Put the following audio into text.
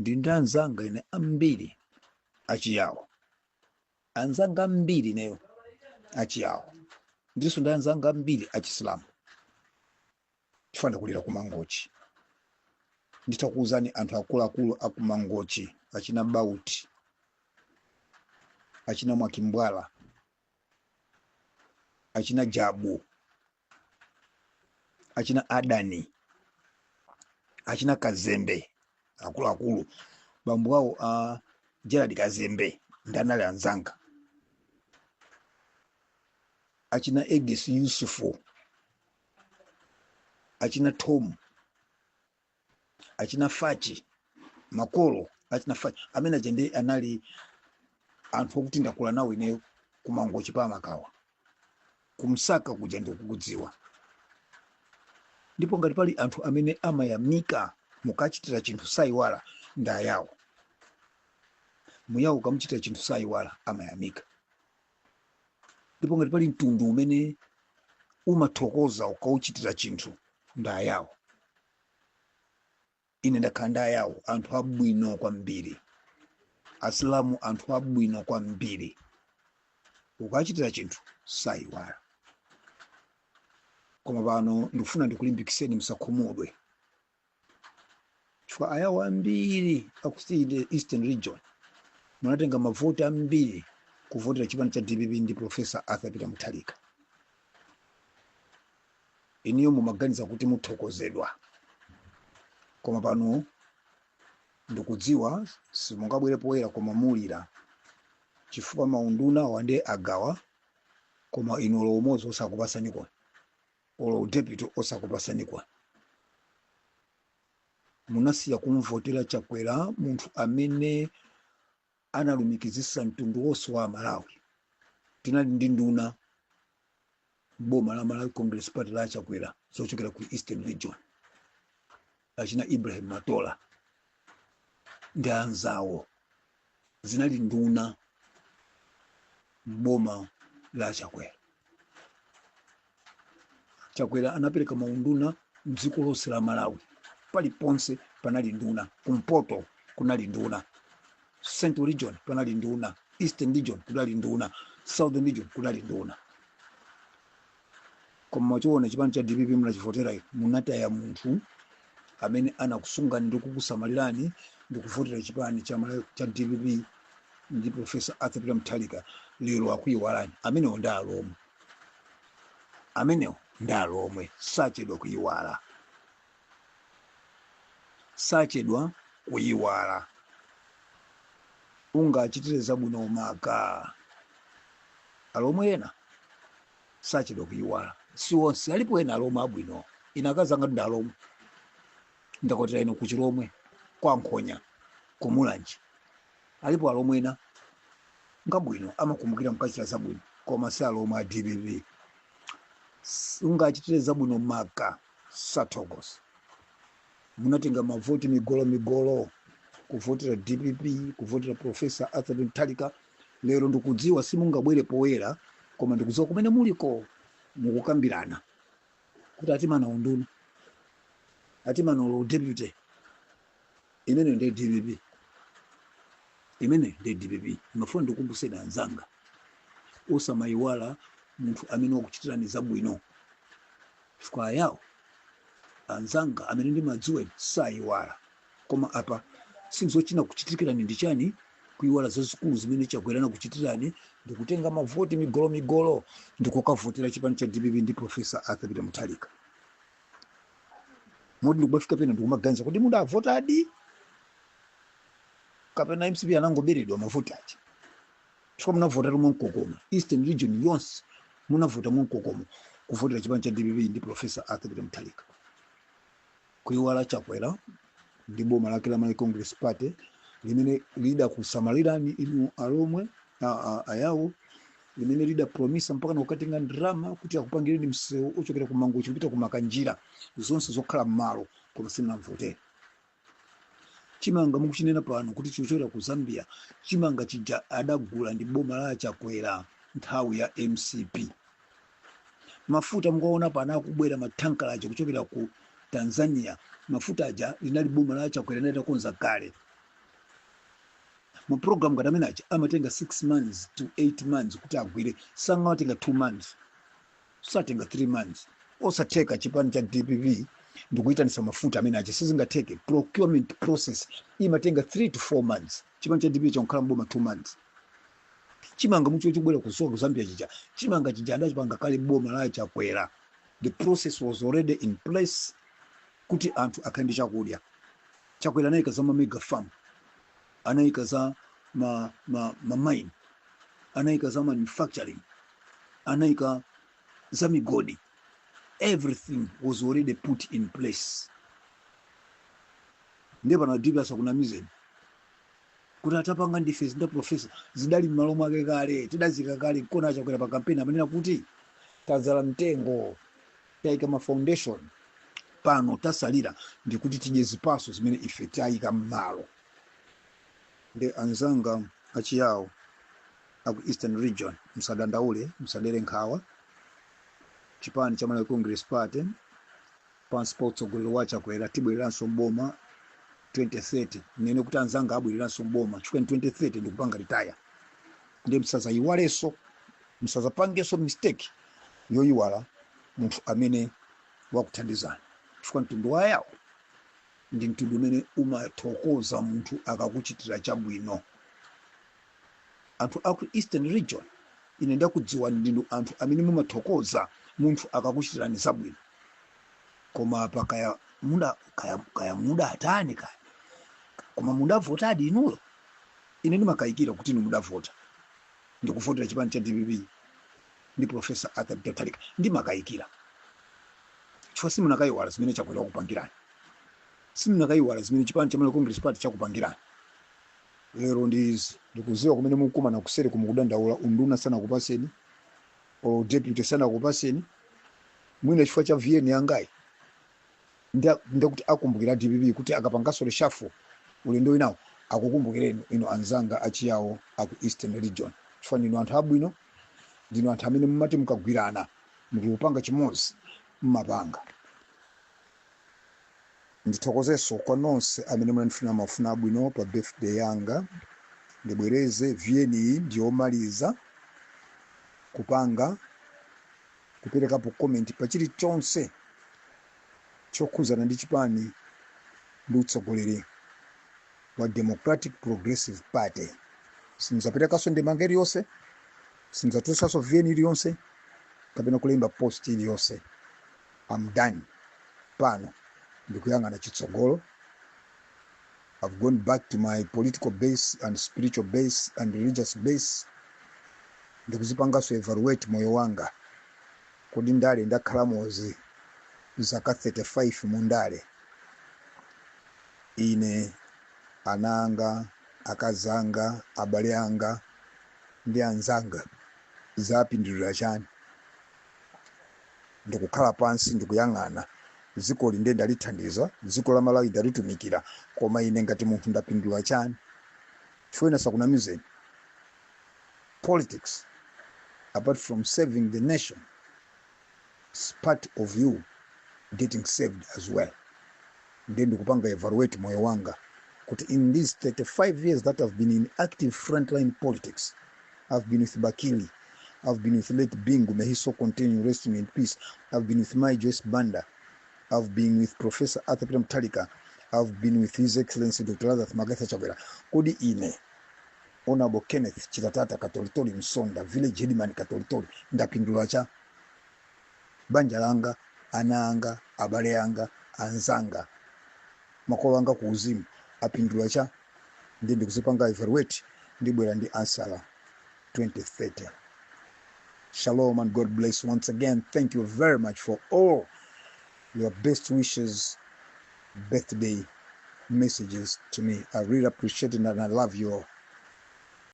Ndi anzanga ine ambiri achiyawo, anzanga ambiri ineyo achiyawo, ndiso ndi anzanga ambiri achisilamu. Chifukwa ndakulira kuMangochi. Nditakuwuzani anthu akuluakulu akuMangochi, achina Bauti, achina Mwakimbwala, achina Jabu, achina Adani, achina Kazembe, akuluakulu, bambo awo a Gerard Kazembe ndi anali anzanga, achina Egis Yusufu, achina Tom, achina Fachi, makolo achina Fachi amene aja ndi anali anthu okuti ndakula nawo ine kuMangochi pa Makawa, kumsaka kuja ndikukudziwa. Ndipo ngati pali anthu amene amayamika mukachitira chinthu sayiwala, ndi Ayawo. Muyawo ukamuchitira chinthu sayiwala, amayamika. Ndipo ngati pali mtundu umene umathokoza ukauchitira chinthu, ndi Ayawo. Ine ndakhala ndi Ayawo, anthu abwino kwambiri, Asilamu, anthu abwino kwambiri, ukachitira chinthu sayiwala. Koma pano ndikufuna ndikulimbikiseni, musakhumudwe, chifukwa Ayawo ambiri aku Eastern Region munatenga mavoti ambiri kuvotera chipani cha DPP ndi Professor Arthur Peter Mutharika. Iniyo mumaganiza kuti muthokozedwa, koma pano ndikudziwa simungabwere poyera, koma mulira chifukwa maunduna wande agawa, koma inu olo umodzi osakupasanikwa, olo deputy osakupasanikwa. Munasiya kumvotera Chakwera, munthu amene analumikizisa mtundu wonse wa Malawi. Tinali ndi nduna boma la Malawi Congress Party la Chakwera zochokera ku Eastern Region, achina Ibrahim Matola ndi anzawo, zinali nduna mboma la Chakwera. Chakwera anapereka maunduna mdziko lonse la Malawi, paliponse panali nduna. Kumpoto kunali nduna, Central Region panali nduna, Eastern Region kunali nduna, Southern Region kunali nduna. Koma mwachiona chipani cha DPP munachivotera inu, munataya munthu amene anakusungani ndi kukusamalirani ndi kuvotera chipani cha DPP ndi Professor Arthur Peter Mutharika. Lero akuyiwalani. Amenewo ndi Alomwe, amenewo ndi Alomwe, sachedwa kuyiwala, sachedwa kuyiwala. Ungachitire zabwino maka Alomwe ena sachedwa kuyiwala, si onse, alipo ena Alomwe abwino. Ine akazi anga ndi Alomwe, ndakwatira ino kuchilomwe kwa Nkhonya kuMulanje. Alipo Alomwe ena ngabwino, amakumbukira mukachita zabwino, koma si Alomwe a DPP. Ungachitire zabwino maka sathokoza. Munatenga mavoti migolo migolo kuvotera DPP, kuvotera Professor Arthur Mutharika. Lero ndikudziwa simungabwere poyera, koma ndikudziwa kumene muliko mukukambirana kuti atimana unduna, atimana ulo deputy. Imene ndi DPP, imene ndi DPP. Ndimafuna ndikumbuseni anzanga, osamayiwala munthu amene wakuchitirani zabwino, chifukwa Ayawo anzanga amene ndimadziwa sayiwala. Koma apa sinzochina kuchitikirani ndi chani? Kuyiwala zazikulu zimene Chakwera anakuchitirani ndikutenga mavoti migolo migolo ndikukavotera chipani cha DPP ndi Professor Arthur Peter Mutharika, moti ndikubafika pena ndikumaganiza kuti mudavotadi kapena MCP anangoberedwa mavoti aja, chifukwa munavota mwankokoma. Eastern Region yonse munavota mwankokoma kuvotera chipani cha DPP ndi Professor Arthur Peter Mutharika, kuiwala Chakwera ndi boma lake la Malawi Congress Party limene lidakusamalirani inu Alomwe, Ayawo, limene lidapromisa mpaka nakukatenga ndalama kuti akupangireni msewu ochokera ku Mangochi kupita ku Makanjira, zonse zokhala m'malo, koma simunamvotere. Chimanga mukuchinena pano kuti chikuchokera ku Zambia, chimanga chija adagula ndi boma la Chakwera nthawi ya MCP. Mafuta mukaona pano akubwera mathankala aja kuchokera ku Tanzania, mafuta aja linali boma la Chakwera linatakonza kale. Mu program ngati amene aja amatenga 6 months to 8 months kuti agwire, sangamatenga 2 months, satenga 3 months. Osatheka. Chipani cha DPP ndikuyitanisa mafuta amene aja sizingatheke. Procurement process imatenga 3 to 4 months. Chipani cha DPP chakukhala mboma 2 months. Chimanga mucho chikubwera kusoka ku Zambia chija, chimanga chija adachipanga kale boma la Chakwera. The process was already in place kuti anthu akhale ndi chakudya. Chakwera anayika za ma mega farm, anayika za ma mine, anayika za manufacturing, anayika za migodi. Everything was already put in place. Ndiye pano DP asakunamizeni kuti atapanga ndife zinda professor, zidali m'malo mwake kale, tidazika kale. Nkona aChakwera pa kampeni amanena kuti tadzala mtengo, tayika ma foundation, pano tasalira ndikuti tidye zipaso zimene ife tayika m'malo. Ndi anzanga achiyawo aku Eastern Region, msadandaule, msadere nkhawa. Chipani cha Malawi Congress Party pansi pa utsogoleri wa Chakwera tibwereranso mboma 2030. Nene kuti anzanga abwereranso mboma chifukwa 2030 ndikupanga retire. Ndi msazayiwalenso, msazapangenso mistake yoyiwala munthu amene wakuthandizani, chifukwa mtundu wa Yawo ndi mtundu umene umathokoza munthu akakuchitira chabwino. Anthu aku Eastern Region, ine ndakudziwani, ndinu anthu amene mumathokoza munthu akakuchitirani zabwino. Koma apa kaya muda kaya muda atani kaya, koma mudavotadi inuyo? Ine ndimakayikira kuti inu mudavota ndikuvotera chipani cha DPP ndi Professor Arthur Peter Mutharika. Ndimakayikira chifukwa simunakayiwala zimene Chakwera wakupangirani, simunakayiwala zimene chipani cha Malawi Congress Party chakupangirani. Lero ndi izi. Ndikuziwa kumene mukumana kuseri kumukudandaula, unduna sanakupaseni or deputy sanakupaseni, mwina chifukwa cha VN yangayi. Ndakuti akumbukira DPP kuti akapanganso reshuffle ulendo winawo akukumbukireni inu anzanga achiyawo aku Eastern Region, chifukwa ndinu anthu abwino, ndinu anthu amene mumati mukagwirana mukupanga chimodzi mmapanga. Ndithokozenso kwa nonse amene munandifuna mafuna abwino pa birthday yanga. Ndibwereze, VN iyi ndiyomaliza kupanga kuperekapo comment pa chilichonse chokhuzana ndi chipani ndi utsogoleri wa Democratic Progressive Party. Sindizaperekanso ndemanga iliyonse, sindidzatulutsanso VN iliyonse kapena kulemba post iliyonse. I'm done. Pano ndikuyang'ana chitsogolo. I've gone back to my political base and spiritual base and religious base. Ndikuzipanganso evaluate moyo wanga. Kodi ndale ndakhalamozi zaka 35 mu ndale, ine, ana anga, akazi anga, abale anga ndi anzanga zapindulira chani? Ndikukhala pansi ndikuyang'ana dzikoli, ndiye ndalithandiza dziko la Malawi, ndalitumikira, koma ine ngati munthu ndapindula chani? Chifukwa ine sakunamizeni, politics, apart from serving the nation, is part of you getting saved as well. Ndiye ndikupanga evaluate moyo wanga kuti in these 35 years that I've been in active frontline politics, I've been with Bakili, I've been with late Bingu, may he so continue resting in peace, I've been with my Joyce Banda, I've been with Professor Arthur Peter Mutharika, I've been with His Excellency Dr. Lazarus McCarthy Chakwera. Kodi ine, Honorable Kenneth Chitatata Katolitoli Msonda, village headman Katolitoli, ndapindula cha? Banja langa, ana anga, abale anga, anzanga, makolo anga ku uzimu apindula cha? Ndi ndikuzipanga evaluate, ndibwera ndi answer 2030. Shalom and God bless once again. Thank you very much for all your best wishes, birthday messages to me. I really appreciate it and I love you all.